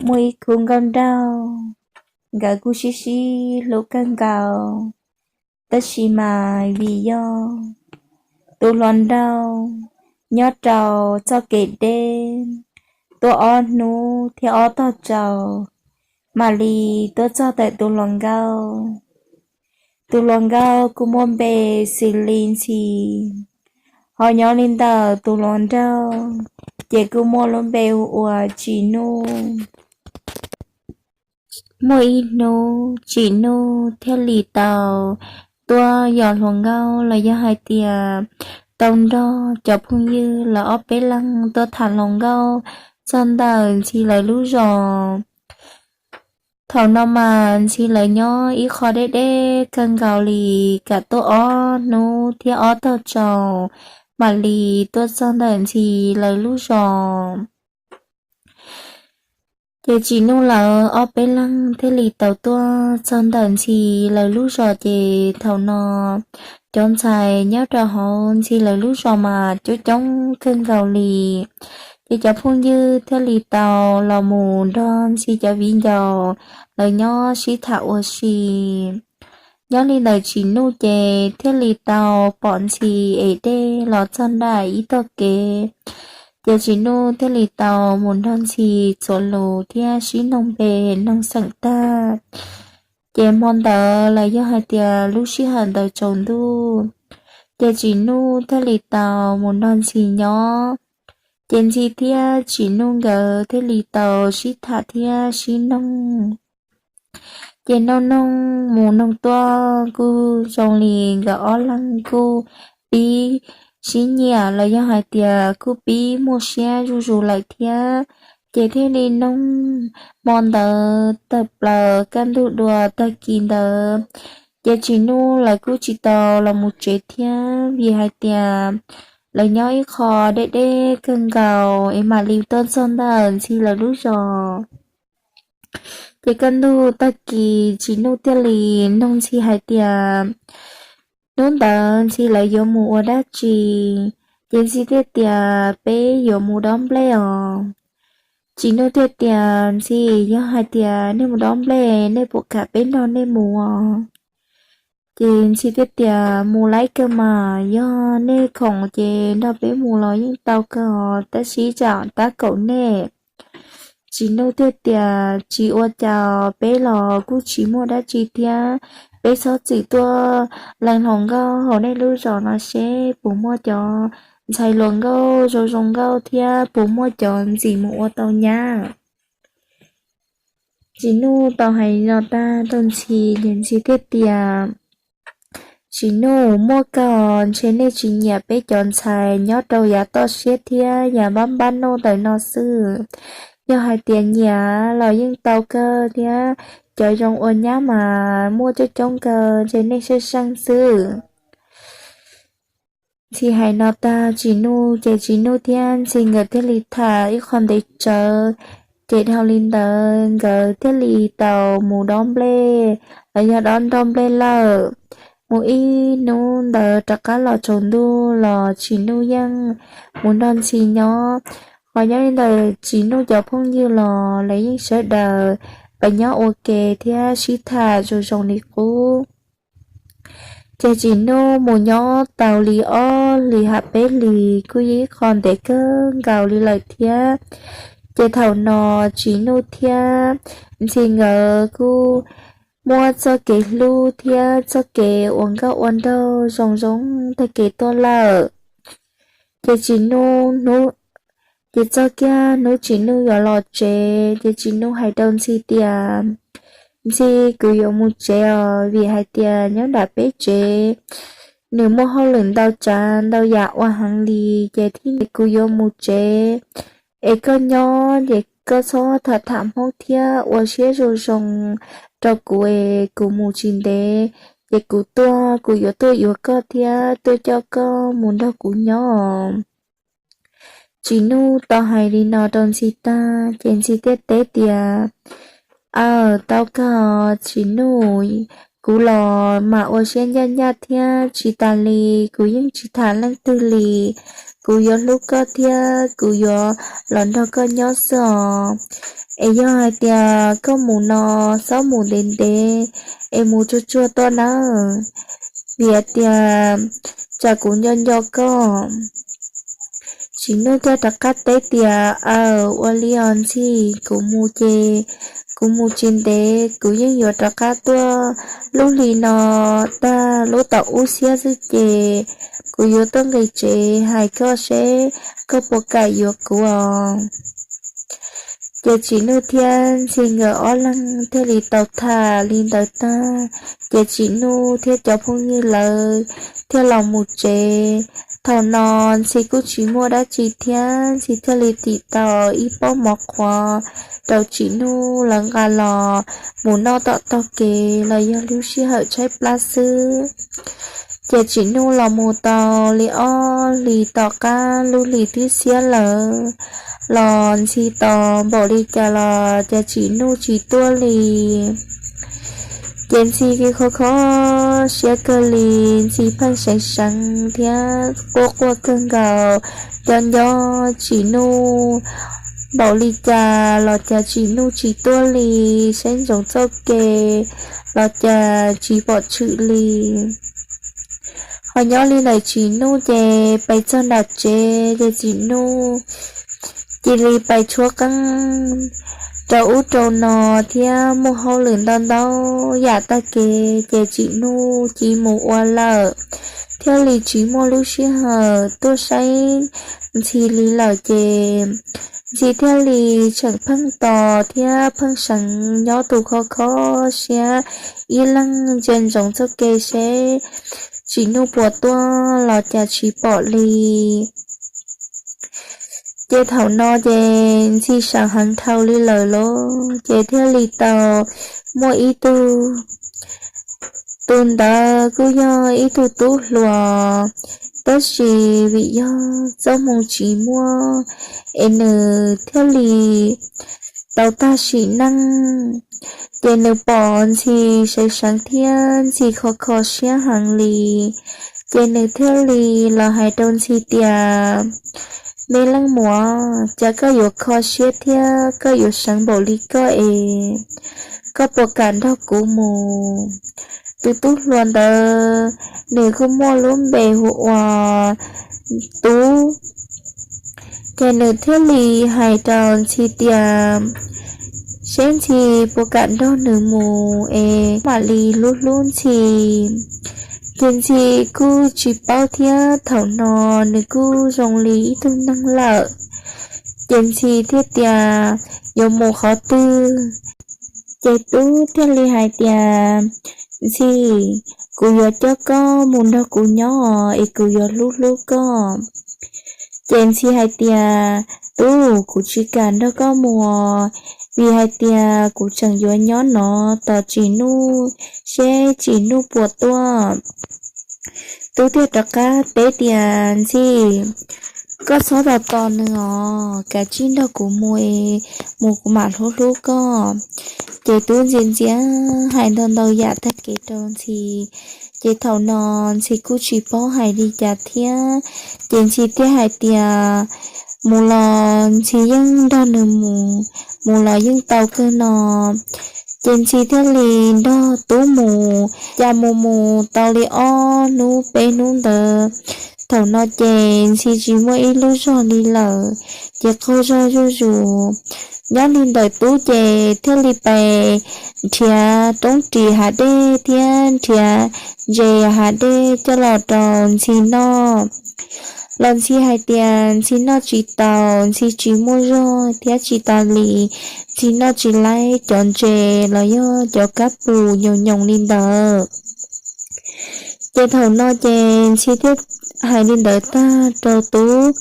muaj ib khub nkauj nraug, nkawd kuj sib sib hlub kawg nkaus. Tab sis mas vim yog tus hluas nraug nyob rau txoj kev deb, tuaj ob hnub thiab ob tog tsaus mam li tuaj txog ntawm tus hluas nkauj. Tus hluas nkauj kuj muaj npe xws li Ntxhi, ho nyob li ntawm tus hluas nraug ces kuj muaj lub npe hu ua Tsim Nuj. Muaj ib hnub Tsim Nuj thiaj li tau tuaj yos hluas nkauj los yog hais tias tau nrog cov phooj ywg lawv ob peb leeg tuaj tham hluas nkauj txog ntawm Ntxhi lawv lub zos. Thaum no mas Ntxhi lawv nyob ib qho deb deb kawg nkaus li, kam tuaj ob hnub thiab ob tog tsaus mam li tuaj txog ntawm Ntxhi lawv lub zos. Ces Tsim Nuj lawv ob peb leeg thiaj li tau tuaj txog ntawm Ntxhi lawv lub zos. Ces thaum no cov ntxhais nyob rau hauv Ntxhi lawv lub zos mas coob coob kawg nkaus li. Ces cov phooj ywg thiaj li tau los mus nrog Ntxhi cov viv ncaus lawv nyob sib tham ua si. Nyob li ntawm Tsim Nuj ces thiaj li tau pom Ntxhi es dej los txog nram ib tog kev. Ces Tsim Nuj thiaj li tau mus nrog Ntxhi txuas lus thiab sib noog npe noog xeem tag. Ces hmo ntawd los yog hais tias lub sij hawm ntawd tsaus ntuj, ces Tsim Nuj thiaj li tau mus nrog Ntxhi nyob. Ces Ntxhi thiab Tsim Nuj nkawd thiaj li tau sib tham thiab sib noog. Ces noog noog mus noog tuaj kuj zoo li nkawd ob leeg kuj pib sib nyiam los yog hais tias kuj pib muaj siab zuj zus lawm thiab. Ces thiaj li noog hmo ntawd tawm plaws kaj ntug dua tag kis ntawd, ces Tsim Nuj lawv kuj tsis tau los mus tsev thiab vim hais tias lawv nyob ib qho deb deb kawg nkaus es mam li tuaj txog ntawm Ntxhi lawv lub zos. Ces kaj ntug tag kis Tsim Nuj thiaj li noog Ntxhi hais tias hnub ntawd Ntxhi lawv yuav mus ua dab tsi. Ces Ntxhi thiaj tias peb yuav mus dob nplej os. Tsim Nuj thiaj tias Ntxhi, yog hais tias nej mus dob nplej nej puas kam peb nrog nej mus os? Ces Ntxhi thiaj tias mus laib kawg mas, yog nej khoom ces nrog peb mus los yeej tau kawg os, tab sis tsam tab kaum nej. Tsim Nuj thiaj tias tsis ua cas, peb los kuj tsis muaj dab tsi thiab, peb txhob txwm tuaj lees hluas nkauj hauv nej lub zos no seb puas muaj cov ntxhais hluas nkauj zoo zoo nkauj thiab puas muaj cov ntxim mus ua tau nyab. Tsim Nuj tau hais no tag rau Ntxhi ces Ntxhi thiaj tias Tsim Nuj, muaj kawg, ntshe nej tsis nyiam peb cov ntxhais nyob rau yav toj siab thiab yav npab npab noj ntawm no xwb. Yog hais tias nyiam los yeej tau kawg thiab, cov zoo ua nyab mas muaj coob coob kawg, ntshe nej seej seej xwb. Ntxhi hais no tag Tsim Nuj ces Tsim Nuj thiab Ntxhi nkawd thiaj li tham ib qho ntev tsawv. Ces dhau li ntawd nkawd thiaj li tau mus dob nplej, los yog dob nroj nplej lawm. Mus ib hnub ntawd rov qab los tsaus ntuj los Tsim Nuj yeej mus nrog Ntxhi nyob. Ho nyob li ntawd Tsim Nuj cov phooj ywg los lawv yeej sawv daws pab nyob ua ke thiab sib tham zoo zoo li qub. Ces Tsim Nuj mus nyob tau li ob hlis ham peb hlis kuj yog ib qho ntev kawg nkaus li lawm thiab. Ces thaum no Tsim Nuj thiab Ntxhi nkawd kuj muab txoj kev hlub thiab txoj kev ua nkauj ua nraug zoo zoo tag kev tuaj lawm. Ces Tsim Nuj hnub, ces txog kiag hnub Tsim Nuj yuav los tsev ces Tsim Nuj hais rau Ntxhi tias, Ntxhi, kuv yuav mus tsev os, vim hais tias nyob nram peb tsev nws muaj hauj lwm ntau tsav ntau yam ua heev li, ces thiaj li kuv yuav mus tsev. Es koj nyob ces koj txhob tham tham Hmoob thiab ua siab zoo zoo rau kuv es kuv mus tsis ntev ces kuv tuaj kuv yuav tuaj yuav koj thiab tuaj coj koj mus nrog kuv nyob. Tsim Nuj tau hais li no rau Ntxhi tag ces Ntxhi thiaj teb tias, Aw, tau kawg Tsim Nuj, kuv los mas ua siab ncaj ncaj thiab tsis tas li, kuv yeej tsis tham leej twg li. Kuv yuav hlub koj thiab kuv yuav los nrog koj nyob xwb os. Es yog hais tias koj mus no, txhob mus ntev ntev, es mus tsuag tsuag tuaj nawb, vim tias tsam kuv nco nco koj. Tsim Nuj thiaj rov qab teb tias, Aw, ua li os Ntxhi, kuv mus ces kuv mus tsis ntev, kuv yeej yuav rov qab tuaj. Lub hli no tag lub tom ub xiab xwb ces kuv yuav tuaj nqis tsev hais koj seb koj puas kam yuav kuv os. Ces Tsim Nuj thiab Ntxhi nkawd ob leeg thiaj li tau tham li ntawd tag, ces Tsim Nuj thiab cov phooj ywg lawv thiaj los mus tsev. Thaum no Ntxhi kuj tsis muaj dab tsi thiab, Ntxhi thiaj li tim tau ib pob mov qhuav rau Tsim Nuj lawv nqa los mus noj tom taug kev los yog lub sij hawm tshaib plab xwb. Ces Tsim Nuj los mus tau li ob hlis tom qab lub hli twb xiab lawm, los Ntxhi tos npaum li cas los cas Tsim Nuj tsis tuaj li. Ces Ntxhi kho kho siab kawg li, Ntxhi pheej seev seev thiab quaj quaj kawg nkaus, nco nco Tsim Nuj npaum li cas los cas Tsim Nuj tsis tuaj li, saib ntsoov txoj kev los cas tsis pom tshwm li. Ho nyob li ntawm Tsim Nuj ces pais txog nram tsev ces Tsim Nuj cia li pais tshuab qeej rau ub rau no thiab muaj hauj lwm ntau ntau yam tag kev ces Tsim Nuj cia mus ua lawm, thiaj li tsis muaj lub sij hawm tuaj saib Ntxhi li lawm ces Ntxhi thiaj li tseem pheej tos thiab pheej seev nyob tus kho kho siab ib leeg ntsia ntsoov txoj kev seb Tsim Nuj puas tuaj los cas tsis pom li. Ces thaum no ces Ntxhi seev heev dhau li lawm lauj, ces thiaj li tau muaj ib tug, tus ntawd kuj yog ib tug tub hluas, tab sis vim yog txoj hmoo tsis muaj es nws thiaj li tau tag sim neej. Ces nws pom Ntxhi seev seev thiab Ntxhi kho kho siab heev li, ces nws thiaj li los hais rau Ntxhi tias, Me leej muam, cas koj yuav kho siab thiab koj yuav seev npaum li koj es koj puas kam nrog kuv mus? Tus tub hluas ntawd nws kuj muaj lub npe hu ua Tub, ces nws thiaj li hais rau Ntxhi tias seb Ntxhi puas kam nrog nws mus es mam li hlub hlub Ntxhi. Ces Ntxhi kuj tsis paub thiab thaum no nws kuj zoo li ib tug neeg lawm. Ces Ntxhi thiaj tias yuav mus qhov twg. Ces Tub thiaj li hais tias, Ntxhi, kuv yuav coj koj mus nrog kuv nyob es kuv yuav hlub hlub koj. Ces Ntxhi hais tias, Tub, kuv tsis kam nrog koj mus, vim hais tias kuv tseem yuav nyob no tos Tsim Nuj, seb Tsim Nuj puas tuaj. Tub thiaj rov qab teb tias, Ntxhi, koj txhob tos tos nws os, kav tsij nrog kuv mus es mus kuv mam hlub hlub koj. Ces Tub ntxias ntxias hais ntau ntau yam tag kev rau Ntxhi, ces thaum no Ntxhi kuj tsis paub hais li cas thiab. Ces Ntxhi thiaj hais tias mus los Ntxhi yeej nrog nws mus, mus los yeej tau kawg no. Ces Ntxhi thiaj li nrog Tub mus, cas mus mus tau li ob hnub peb hnub ntawd. Thaum no ces Ntxhi tsis muaj ib lub zog li lawm, ces qaug zog zuj zus. Nyob li ntawm Tub ces thiaj li pais nrhiav roob ris hav dej thiab nrhiav ntses hav dej coj los rau Ntxhi noj. Los Ntxhi hais tias Ntxhi noj tsis taus, Ntxhi tsis muaj zog thiab tsis tas li, Ntxhi noj tsis laib cov ntses los yog cov kab pus nyoos nyoos li ntawd. Ces thaum no ces Ntxhi thiaj hais li ntawd tag rau Tub,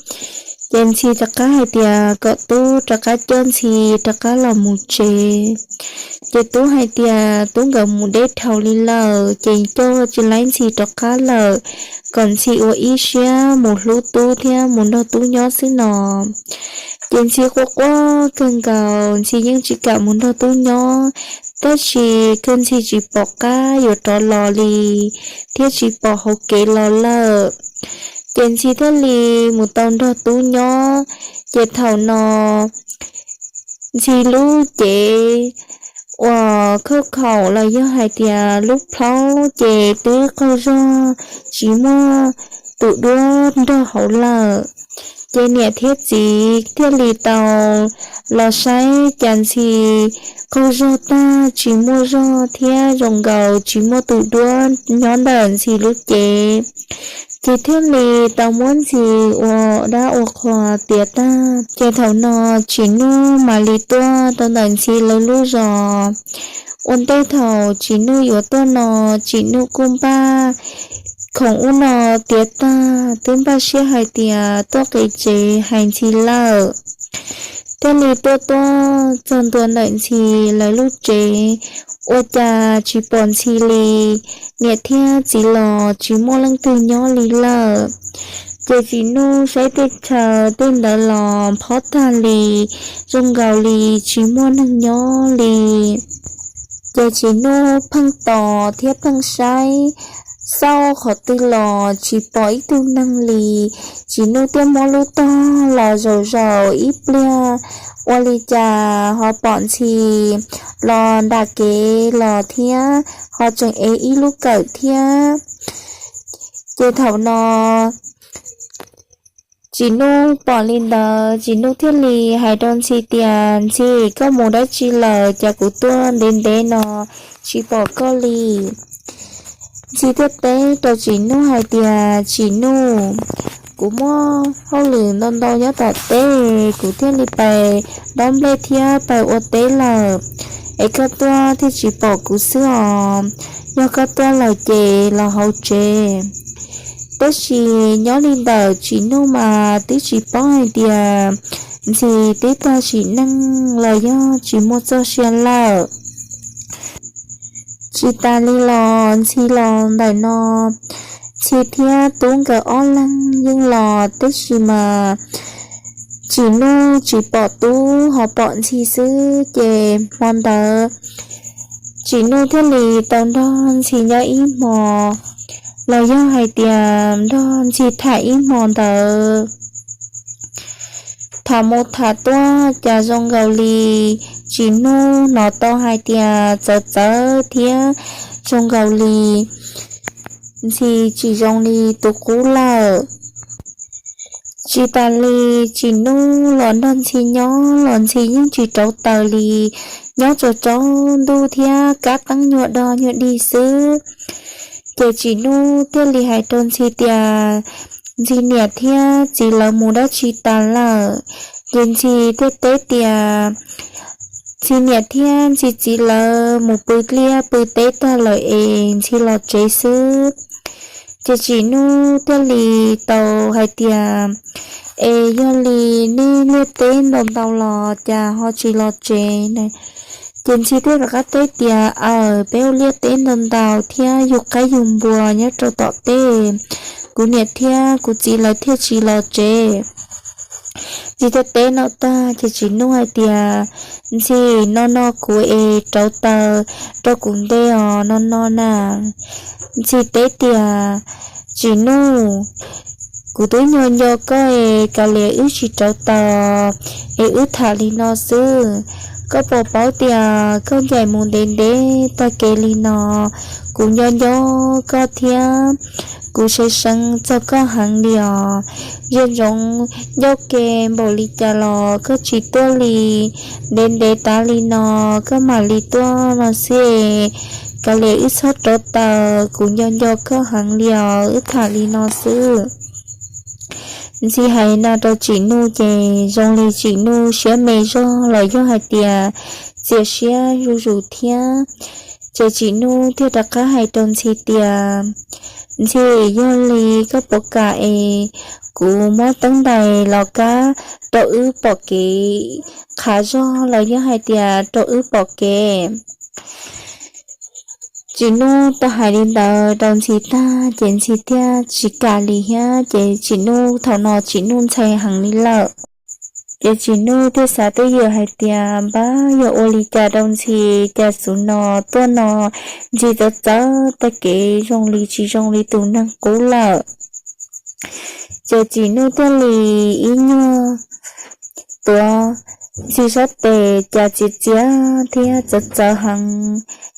ces Ntxhi rov qab hais tias kom Tub rov qab coj Ntxhi rov qab los mus tsev. Ces Tub hais tias Tub nkawd mus deb dhau li lawm, ces coj tsis laib Ntxhi rov qab lawm, kom Ntxhi ua ib siab mus hlub Tub thiab mus nrog Tub nyob xwb no. Ces Ntxhi quaj quaj kawg nkaus, Ntxhi yeej tsis kam mus nrog Tub nyob, tab sis kawg Ntxhi tsis pom qab yuav rov los li, thiab tsis pom hauv kev los lawm. Ces Ntxhi thiaj li mus tau nrog Tub nyob. Ces thaum no Ntxhi lub cev uas khaub khaum los yog hais tias lub plhaub ces twb qaug zog, tsis muaj tus duab nrog hauv lawm. Ces niam thiab txiv thiaj li tau los saib cas Ntxhi qaug zog tag, tsis muaj zog thiab zoo nkaus tsis muaj tus duab nyob ntawm Ntxhi lub cev. Ces thiaj li tau muab Ntxhi ua dab ua qhua tiav tag. Ces thaum no Tsim Nuj mam li tuaj rau ntawm Ntxhi lawv lub zos. Ua ntej thaum Tsim Nuj yuav tuaj no, Tsim Nuj kuj npaj khoom ub no tiav tag, twb npaj siab hais tias tuaj qev tsev hais Ntxhi lawm. Thiaj li tuaj tuaj txog ntua ntawm Ntxhi lawv lub tsev, ua cas tsis pom Ntxhi li. Niam thiab txiv los tsis muaj leej twg nyob li lawm. Ces Tsim Nuj saib tej chaw tej ntawd los phob tag li, zoo nkaus li tsis muaj neeg nyob li. Ces Tsim Nuj pheej tos thiab pheej saib, xauj qhov twg los tsis pom ib tug neeg li. Tsim Nuj thiaj muab lub tog los zaum zaum ib pliag, ua li cas ho pom Ntxhi los nram kev los thiab, ho tseem ev ib lub kawm thiab. Ces thaum no Tsim Nuj pom li ntawd, Tsim Nuj thiaj li hais rau Ntxhi tias, Ntxhi, koj mus dab tsi lawm, cas kuv tuaj ntev ntev no tsis pom koj li? Ntxhi thiaj teb rau Tsim Nuj hais tias, Tsim Nuj, kuv muaj hauj lwm ntau ntau nyob tom teb, kuv thiaj li pais dob nplej thiab pais ua teb lawm, es koj tuaj thiaj tsis pom kuv xwb os. Yog koj tuaj lawm ces los hauv tsev. Tab sis nyob li ntawm Tsim Nuj mas twb tsis paub hais tias Ntxhi twb tag sim neej los yog tsis muaj txoj sia lawm. Tsis tas li los Ntxhi los ntawm no, Ntxhi thiab tub nkawd ob leeg yeej los, tab sis mas Tsim Nuj tsis pom tub ho pom Ntxhi xwb. Ces hmo ntawd Tsim Nuj thiaj li tau nrog Ntxhi nyob ib hmo, los yog hais tias nrog Ntxhi tham ib hmo ntawd. Tham mus tham tuaj cas zoo nkaus li Tsim Nuj hnov tau hais tias txawv txawv thiab zoo nkaus li Ntxhi tsis zoo li tus qub lawm. Tsis tas li, Tsim Nuj los nrog Ntxhi nyob los Ntxhi yeej tsis rauv taws li, nyob tsaus tsaus ntuj thiab kab teeb nyuag dog nyuag dig xwb. Ces Tsim Nuj thiaj li hais rau Ntxhi tias, Ntxhi niam thiab txiv lawv mus dab tsi tas lawm? Ces Ntxhi thiaj teb tias, Ntxhi niam thiab Ntxhi txiv lawv mus pw liaj pw teb tag lawm es Ntxhi los tsev xwb. Ces Tsim Nuj thiaj li tau hais tias, Es yog li nej liaj teb ntau ntau los cas ho tsis los tsev na? Ces Ntxhi thiaj rov qab teb tias, Aws, peb ua liaj teb ntau ntau thiab yug qaib yug npua nyob rau tom teb, kuv niam thiab kuv txiv lawv thiaj tsis los tsev. Ntxhi thiaj teb no tag ces Tsim Nuj hais tias, Ntxhi, no no kuv es rauv taws rau kuv nte os, no no na. Ntxhi teb tias, Tsim Nuj, kuv twb nco nco koj es kav liam wb tsis rauv taws es wb tham li no xwb. Koj puas paub tias koj ncaim mus ntev ntev tag kev li no, kuv nco nco koj thiab kuv seev seev txog koj heev li os. Yeej ntsoov ncauj ke npaum li cas los koj tsis tuaj li, ntev ntev tas li no koj mam li tuaj no xwb. Kav liam wb txhob rauv taws, kuv nco nco koj heev li os, wb tham li no xwb. Ntxhi hais no rau Tsim Nuj ces zoo li Tsim Nuj siab me zog los yog hais tias txias siab zuj zus thiab. Ces Tsim Nuj thiaj rov qab hais rau Ntxhi tias, Ntxhi, yog li koj puas kam es kuv muab teeb ntais los kab rau wb pom kev, qhav zog los yog hais tias rau wb pom kev? Tsim Nuj tau hais li ntawd rau Ntxhi tag ces Ntxhi thiaj tsis kam li thiab. Ces Tsim Nuj thaum no Tsim Nuj ntshai heev li lawm. Ces Tsim Nuj thiaj xav twj ywm hais tias, Npab, yog ua li cas rau Ntxhi, cas xub no tuaj no Ntxhi txawv txawv tag kev zoo li tsis zoo li tus neeg qub lawm. Ces Tsim Nuj thiaj li ib nyuag tuav Ntxhi sab tes cas txias txias thiab txawv txawv heev.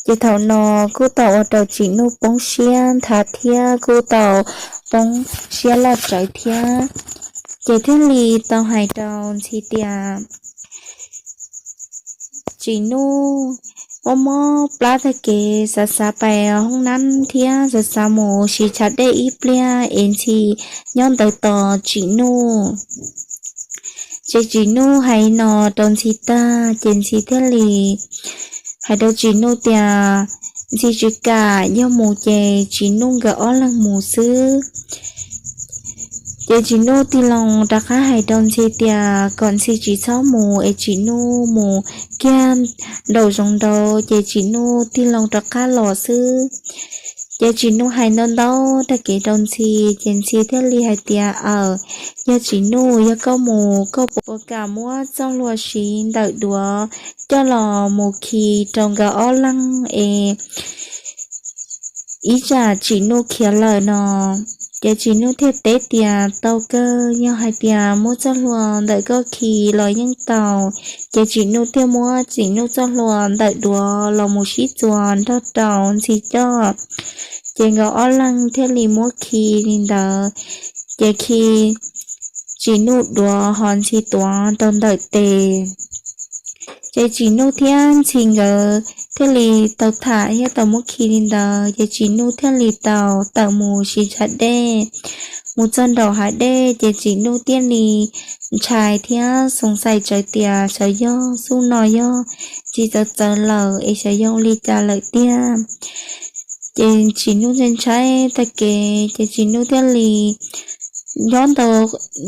Ces thaum no kuj tau ua rau Tsim Nuj poob siab nthav thiab kuj tau poob siab loj tsawv thiab. Ces thiaj li tau hais rau Ntxhi tias, Tsim Nuj, mob mob plab tag kev, xav xav pais hoob nab thiab xav xav mus siv tshav dej ib pliag es Ntxhi nyob ntawd tos Tsim Nuj. Ces Tsim Nuj hais no rau Ntxhi tag ces Ntxhi thiaj li hais rau Tsim Nuj tias Ntxhi tsis kam, yog mus ces Tsim Nuj nkawd ob leeg mus xwb. Ces Tsim Nuj tig loo rov qab hais rau Ntxhi tias kom Ntxhi tsis txhob mus es Tsim Nuj mus kiag nraum zoov nraud ces Tsim Nuj tig loo rov qab los xwb. Ces Tsim Nuj hais ntau ntau tag kev rau Ntxhi ces Ntxhi thiaj li hais tias, Aw, yog Tsim Nuj, yog koj mus koj puas kam muab txoj hlua siv ntawm duav coj los mus khi rau nkawd ob leeg es ib tsam Tsim Nuj khiav lawm no? Ces Tsim Nuj thiaj teb tias, Tau kawg, yog hais tias muab txoj hlua ntawm koj khi los yeej tau. Ces Tsim Nuj thiaj muab Tsim Nuj txoj hlua ntawm duav los mus sib txuas nrog rau Ntxhi coj. Ces nkawd ob leeg thiaj li muab khi li ntawd, ces khi Tsim Nuj duav ho Ntxhi tuav rau ntawm tes. Ces Tsim Nuj thiab Ntxhi nkawd thiaj li tau tham thiab tau muab khi li ntawd ces Tsim Nuj thiaj li tau tawm mus siv tshav dej mus txog nraum hav dej ces Tsim Nuj thiaj li ntshai thiab xoom xais tsawv tias xyov yog xub no yog Ntxhi txawv txawv lawm es xyov yog ua li cas lawm tiag. Ces Tsim Nuj ntshai ntshai tag kev ces Tsim Nuj thiaj li nyob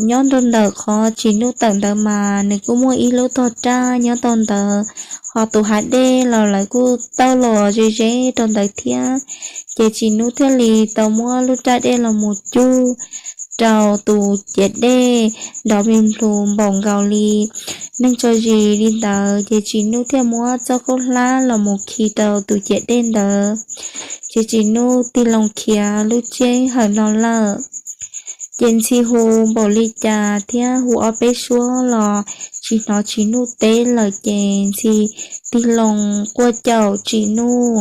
nyob rau ntawm qhov Tsim Nuj tawm ntawd mas nws kuj muaj ib lub tog raj nyob rau ntawd, ho tus hav dej los lawv kuj tawj los ze ze rau ntawd thiab. Ces Tsim Nuj thiaj li tau muab lub raj dej los mus cug rau tus ciav dej nrov me nplus npaum nkaus li neeg tso zis li ntawd ces Tsim Nuj thiaj muab txoj khaub hlab los mus khi rau tus ciav dej ntawd. Ces Tsim Nuj tig loo khiav lub sij hawm no lawm. Ces Ntxhi hu npaum li cas thiab hu ob peb suab los tsis hnov Tsim Nuj teb lawm ces Ntxhi tig loo quaj caum Tsim Nuj.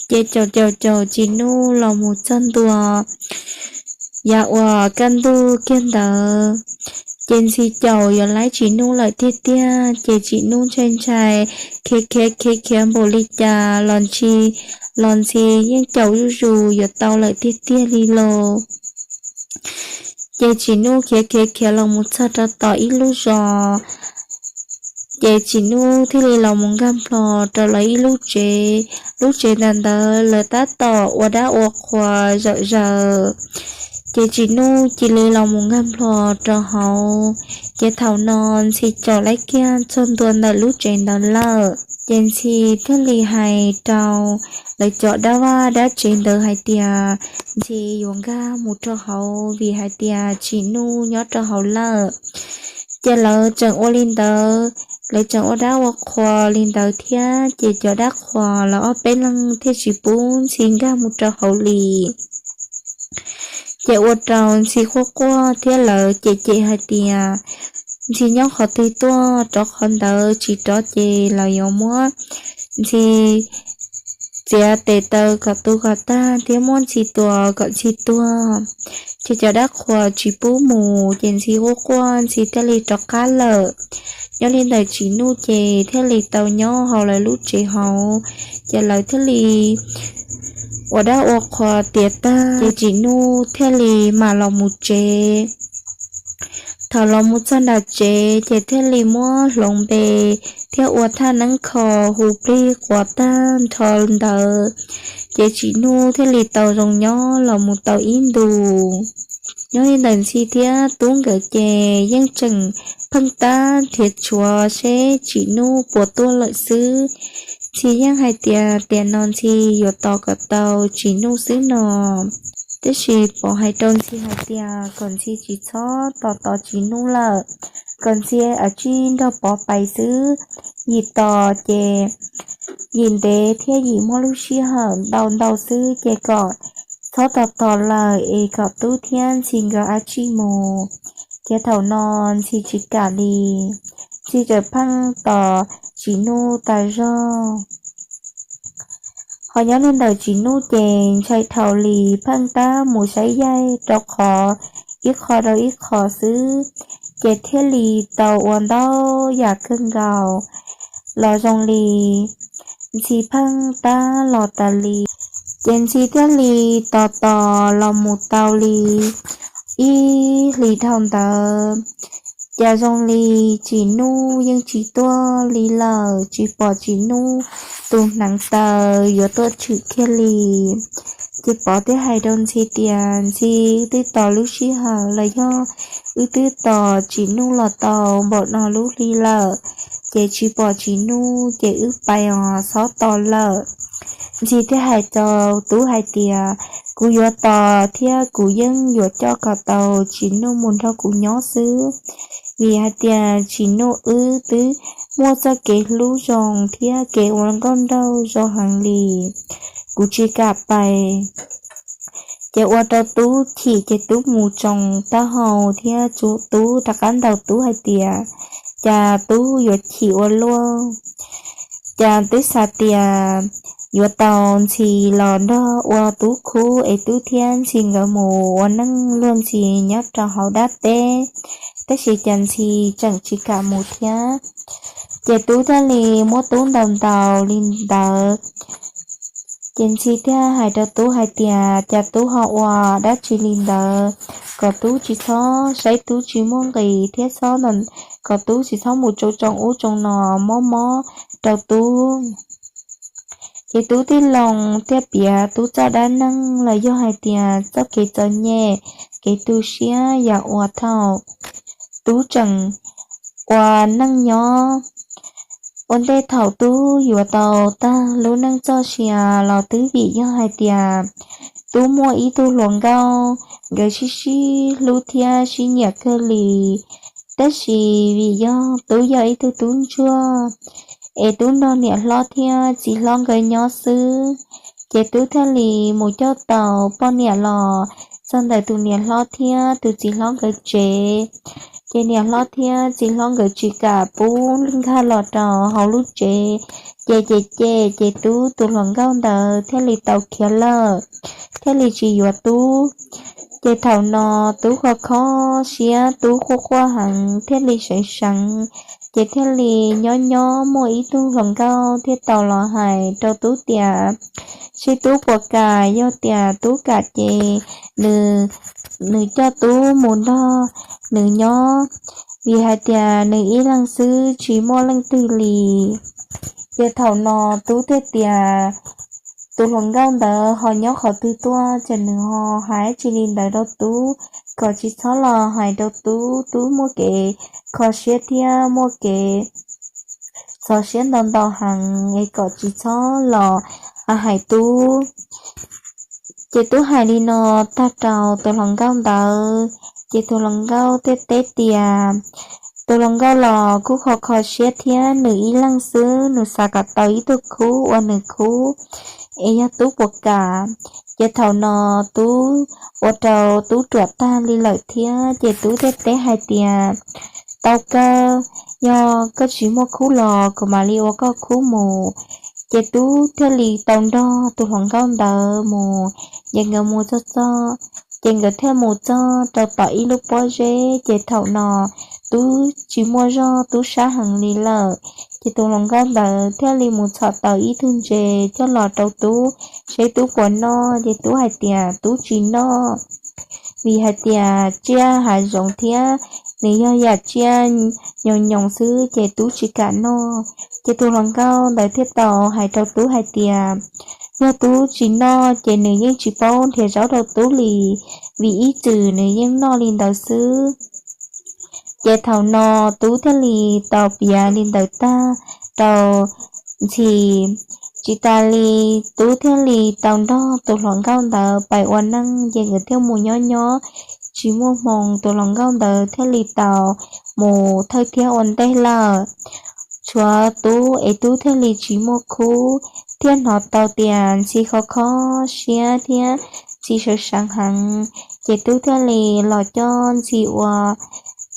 Ces caum caum caum Tsim Nuj los mus txog ntua yav uas kaj ntug kiag ntawd, ces Ntxhi caum yuav laib Tsim Nuj lawm tiag tiag ces Tsim Nuj ntshai ntshai, khiav khiav khiav khiav npaum li cas los Ntxhi, los Ntxhi yeej caum zuj zus yuav tau lawm tiag tiag li los. Ces Tsim Nuj khiav khiav khiav los mus txog rau tom ib lub zos, ces Tsim Nuj thiaj li los mus nkag nplho rau lawv ib lub tsev. Lub tsev ntawd ntawd lawv tab tom ua dab ua qhuas zawm zaws. Ces Tsim Nuj cia li los mus nkag nplho rau hauv. Ces thaum no Ntxhi caum laib kiag txog ntua ntawm lub tsev ntawd lawm ces Ntxhi thiaj li hais rau lawv cov dab vaj dab tsev ntawd hais tias Ntxhi yuav nkag mus rau hauv vim hais tias Tsim Nuj nyob rau hauv lawm. Ces lawv tseem ua li ntawd, lawv tseem ua dab ua qhuas li ntawd thiab ces cov dab qhuas lawv ob peb leeg thiaj tsis pub Ntxhi nkag mus rau hauv li. Ces ua rau Ntxhi quaj quaj thiab lawv cem cem hais tias Ntxhi nyob qhov twg tuaj rov qhov ntawd, tsis rov ces lawv yuav muab Ntxhi txiav tes taw kom tu kom tag thiab muab Ntxhi tua kom Ntxhi tuag. Ces cov dab qhuas tsis pub mus ces Ntxhi quaj quaj Ntxhi thiaj li rov qab lawm. Nyob li ntawm Tsim Nuj ces thiaj li tau nyob hauv lawv lub tsev hauv, ces lawv thiaj li ua dab ua qhuas tiav tag ces Tsim Nuj thiaj li mam los mus tsev. Thaum los mus txog nram tsev ces thiaj li muab hloov npe thiab ua thaj neeb kho hu plig quav tag nrho ntawd, ces Tsim Nuj thiaj li tau zoo nyob los mus tau ib ntus. Nyob li ntawm Ntxhi thiab Tub nkawd ces yeej tseem pheej tab nrhiav tshuav seb Tsim Nuj puas tuaj lawm xwb. Ntxhi yeej hais tias tiam no Ntxhi yuav tos kom tau Tsim Nuj xwb no. Tab sis Pov hais rau Ntxhi hais tias kom Ntxhi tsis txhob tos tos Tsim Nuj lawm, kom Ntxhi ua tsij nrog Pov pais xwb. Yim tos ces yim ntev thiab yim muaj lub sij hawm ntau ntau xwb ces kom txhob tos tos lawm es kom Tub thiab Ntxhi nkawd ua tsij mus. Ces thaum no Ntxhi tsis kam li, Ntxhi txawm pheej tos Tsim Nuj tas zog. Ho nyob li ntawm Tsim Nuj ces ntshai dhau li, pheej tab mus saib yaig rau qhov ib qho rau ib qho xwb, ces thiaj li tau ua ntau yam kawg nkaus los zoo li Ntxhi pheej tab los tas li. Ces Ntxhi thiaj li tos tos los mus tau li ib hlis dhau ntawd, cas zoo li Tsim Nuj yeej tsis tuaj li lawm, tsis pom Tsim Nuj tus hneev taw yuav tuaj tshwm kiag li. Ces Pov thiaj hais rau Ntxhi tias, Ntxhi, wb twb tos lub sij hawm los yog wb twb tos Tsim Nuj los tau npaum no lub hli lawm, ces tsis pom Tsim Nuj ces wb pais os, txhob tos lawm. Ntxhi thiaj hais rau Tub hais tias, kuv yuav tos thiab kuv yeej yuav coj kom tau Tsim Nuj mus nrog kuv nyob xwb, vim hais tias Tsim Nuj wb twb muaj txoj kev hlub zoo thiab kev ua nkauj nraug zoo heev li, kuv tsis kam pais. Ces ua rau Tub chim, ces Tub mus tsoo taub hau thiab Tub rov qab ntaus Tub hais tias, cas Tub yuav chim ua luaj, cas twb xav tias yuav tau Ntxhi los nrog ua Tub khub es Tub thiab Ntxhi nkawd mus ua neej luag ntxhi nyob rau hauv dab teb, tab sis cas Ntxhi tseem tsis kam mus thiab. Ces Tub thiaj li muab Tub ntaus ntaus li ntawd. Ces Ntxhi thiaj hais rau Tub hais tias, cas Tub ho ua dab tsi li ntawd, kom Tub tsis txhob saib Tub tsis muaj nqis thiab txhob, kom Tub tsis txhob mus tsoo tsoo ub tsoo no mob mob rau Tub. Ces Tub tij Loo thiaj piav Tub txoj dab neeg los yog hais tias txoj kev txom nyem, kev tu siab yam uas thaum Tub tseem ua neej nyob, ua ntej thaum Tub yuav tau tag lub neej txoj sia los twb vim yog hais tias Tub muaj ib tug hluas nkauj, nkawd sib sib hlub thiab sib nyiam kawg li. Tab sis vim yog Tub yog ib tug tub ntsuag, es Tub nrog niam hlob thiab txiv hlob nkawd nyob xwb, ces Tub thiaj li mus coj tau poj niam los txog ntawm tus niam hlob thiab tus txiv hlob nkawd tsev. Ces niam hlob thiab txiv hlob nkawd tsis kam pub nkag los rau hauv lub tsev, ces ces ces ces Tub tus hluas nkauj ntawd thiaj li tau khiav lawm, thiaj li tsis yuav Tub. Ces thaum no Tub kho kho siab, Tub quaj quaj heev thiaj li seev seev, ces thiaj li nyob nyob muaj ib tug hluas nkauj thiaj tau los hais rau Tub tias, seb Tub puas kam, yog tias Tub kam ces nws, nws coj Tub mus nrog nws nyob, vim hais tias nws ib leeg xwb tsis muaj leej twg li. Ces thaum no Tub thiaj tias, tus hluas nkauj ntawd ho nyob qhov twg tuaj, ces nws ho hais tsis li ntawd rau Tub, kom tsis txhob los hais rau Tub, Tub muaj kev kho siab thiab muaj kev txog siab ntau ntau heev, es kom tsis txhob los hais Tub. Ces Tub hais li no tag rau tus hluas nkauj ntawd, ces tus hluas nkauj thiaj teb tias, tus hluas nkauj los kuj kho kho siab thiab, nws ib leeg xwb, nws xav kom tau ib tug khub ua nws khub, es yog Tub puas kam. Ces thaum no Tub ua rau Tub ruam tag li lawm thiab, ces Tub thiaj teb hais tias, tau kawg, yog koj tsis muaj khub los kuv mam li ua koj khub mus. Ces Tub thiaj li tau nrog tus hluas nkauj ntawd mus, ces nkawd mus txog txog, ces nkawd thiaj mus txog rau tom ib lub pob zeb, ces thaum no Tub tsis muaj zog, Tub sab heev li lawm, ces tus hluas nkauj ntawd thiaj li mus txhom tau ib tug ntses coj los rau Tub, seb Tub puas noj, ces Tub hais tias Tub tsis noj, vim hais tias tsiaj hav zoov thiab nws yog yam tsiaj nyoos nyoos xwb, ces Tub tsis kam noj. Ces tus hluas nkauj ntawd thiaj tau hais rau Tub hais tias, yog Tub tsis noj ces nws yeej tsis paub nrhiav zaub rau Tub li, vim ib txwm nws yeej noj li ntawd xwb. Ces thaum no Tub thiaj li tau piav li ntawd tag rau Ntxhi. Tsis tas li, Tub thiaj li tau nrog tus hluas nkauj ntawd pais ua neej, ces nkawd thiaj mus nyob nyob tsis muaj hmoo, tus hluas nkauj ntawd thiaj li tau mus thawj thiab ua ntej lawm. Tshuav Tub es Tub thiaj li tsis muaj khub, thiaj hnov tau tias Ntxhi kho kho siab thiab Ntxhi sawv seev heev, ces Tub thiaj li los coj Ntxhi ua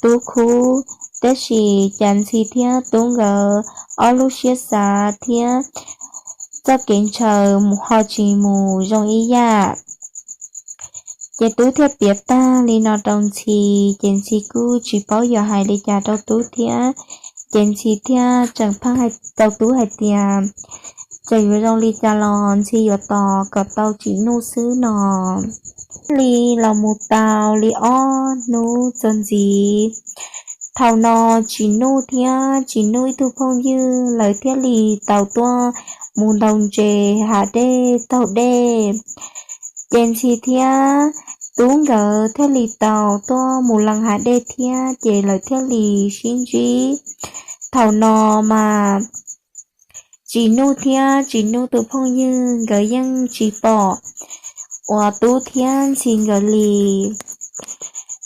Tub khub. Tab sis cas Ntxhi thiab Tub nkawd ob lub siab xav thiab txoj kev ntshaw mus ho tsis mus zoo ib yam. Ces Tub thiaj piav tag li no rau Ntxhi, ces Ntxhi kuj tsis paub yuav hais li cas rau Tub thiab. Ces Ntxhi thiaj tseem pheej hais rau Tub hais tias txawm yuav zoo li cas los Ntxhi yuav tos kom tau Tsim Nuj xwb no. Li los mus tau li ob hnub txog ntxiv, thaum no Tsim Nuj thiab Tsim Nuj ib tug phooj ywg lawv thiaj li tau tuaj mus ntaus ntses hav dej taug dej. Ces Ntxhi thiab Tub nkawd thiaj li tau tuaj mus lees hav dej thiab, ces lawv thiaj li sib ntsib. Thaum no mas Tsim Nuj thiab Tsim Nuj tus phooj ywg nkawd yeej tsis pom uas Tub thiab Ntxhi nkawd li,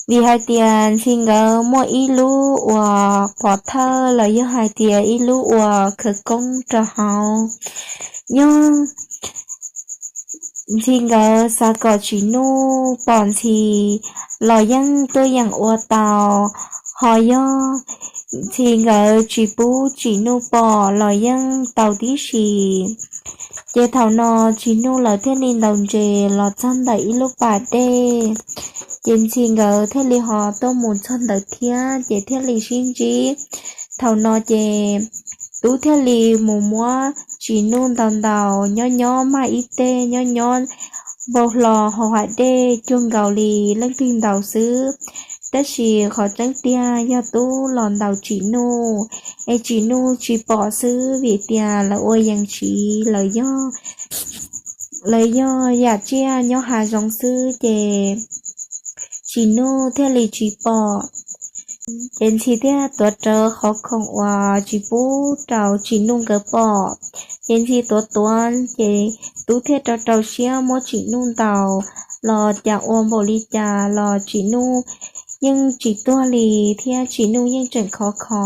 vim hais tias Ntxhi nkawd muaj ib lub uas pov thawj los yog hais tias ib lub uas khawv koob rau hauv. Nyob Ntxhi nkawd xav kom Tsim Nuj pom Ntxhi los yeej tuaj yeem ua tau, ho yog Ntxhi nkawd tsis pub Tsim Nuj pom los yeej tau tib si. Ces thaum no Tsim Nuj lawv thiaj li ntaus ntses los txog ntawm ib lub pas dej, ces Ntxhi nkawd thiaj li ho tuaj mus txog ntawd thiab, ces thiaj li sib ntsib. Thaum no ces Tub thiaj li mus muab Tsim Nuj ntaus ntaus nyob nyob mag ib teg nyob nyob npau hlo hauv hav dej cuag nkaus li leej twg ntaus xwb. Tab sis qhov tseeb tiag yog Tub los ntaus Tsim Nuj, es Tsim Nuj tsis pom xwb vim tias lawv ua yees tsiv, lawv yog yam tsiaj nyob hav zoov xwb ces Tsim Nuj thiaj li tsis pom. Ces Ntxhi thiaj tuav rawv qhov khoom uas tsis pub rau Tsim Nuj nkawd pom. Ces Ntxhi tuav tuav ces Tub thiaj rau rau siab muab Tsim Nuj ntaus los cas ua npaum li cas los Tsim Nuj yeej tsis tuag li thiab Tsim Nuj yeej tseem khov kho.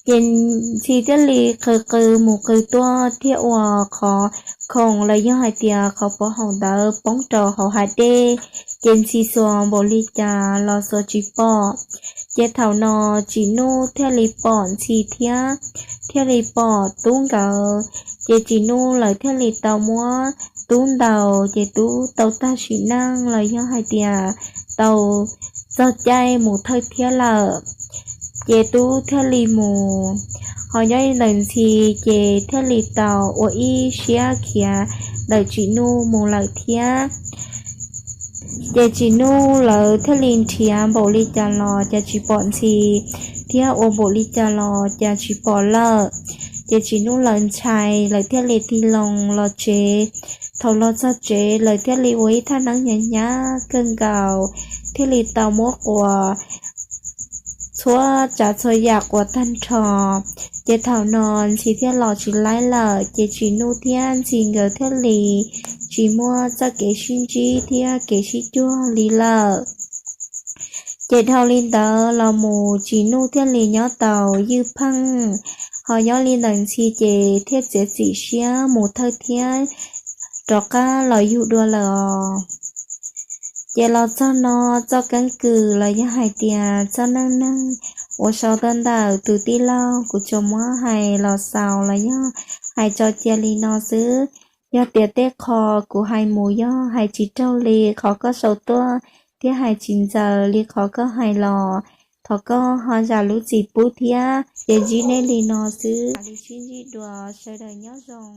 Ces Ntxhi thiaj li qw qw mus qw tuaj thiab ua qhov khoom los yog hais tias qhov pov haum ntawd poob rau hauv hav dej, ces Ntxhi xuas npaum li cas los xuas tsis pom. Ces thaum no Tsim Nuj thiaj li pom Ntxhi thiab thiaj li pom Tub nkawd, ces Tsim Nuj lawv thiaj li tau muab Tub ntaus, ces Tub tau tag sim neej los yog hais tias tau txog caij mus thawj thiab lawm. Ces Tub thiaj li mus, ho nyob ntawm Ntxhi ces thiaj li tau ua ib siab khiav ntawm Tsim Nuj mus lawm thiab. Ces Tsim Nuj lawv thiaj li nrhiav npaum li cas los cas tsis pom Ntxhi, thiab ua npaum li cas los cas tsis pom lawm. Ces Tsim Nuj lawv ntshai lawv thiaj li tig loo los tsev. Thaum los txog tsev lawv thiaj li ua ib thaj neeb hnyav hnyav kawg nkaus, thiaj li tau muab quas txhua tsav txhua yam quas tag nrho. Ces thaum no Ntxhi thiaj los tsis laib lawm, ces Tsim Nuj thiab Ntxhi nkawd thiaj li tsis muaj txoj kev sib ntsib thiab kev sib cuag li lawm. Ces dhau li ntawd los mus Tsim Nuj thiaj li nyob tau ywj pheej, ho nyob li ntawm Ntxhi ces thiaj txiav txim siab mus thawj thiab rov qab los yug dua lawm os. Ces los txog no txoj keeb kwm los yog hais tias txoj neej neeg uas sau tuaj ntawm tus tij laug kuv tsuas muab hais los xaus los yog hais tso cia li no xwb. Yog tias tej qho kuv hais mus yog hais tsis raug li qhov koj sau tuaj thiab hais tsis ntxaws li qhov koj hais los thov koj ho zam lub txim pub thiab. Ces ntsib nej li no xwb, mam li sib ntsib dua, sawv daws nyob zoo.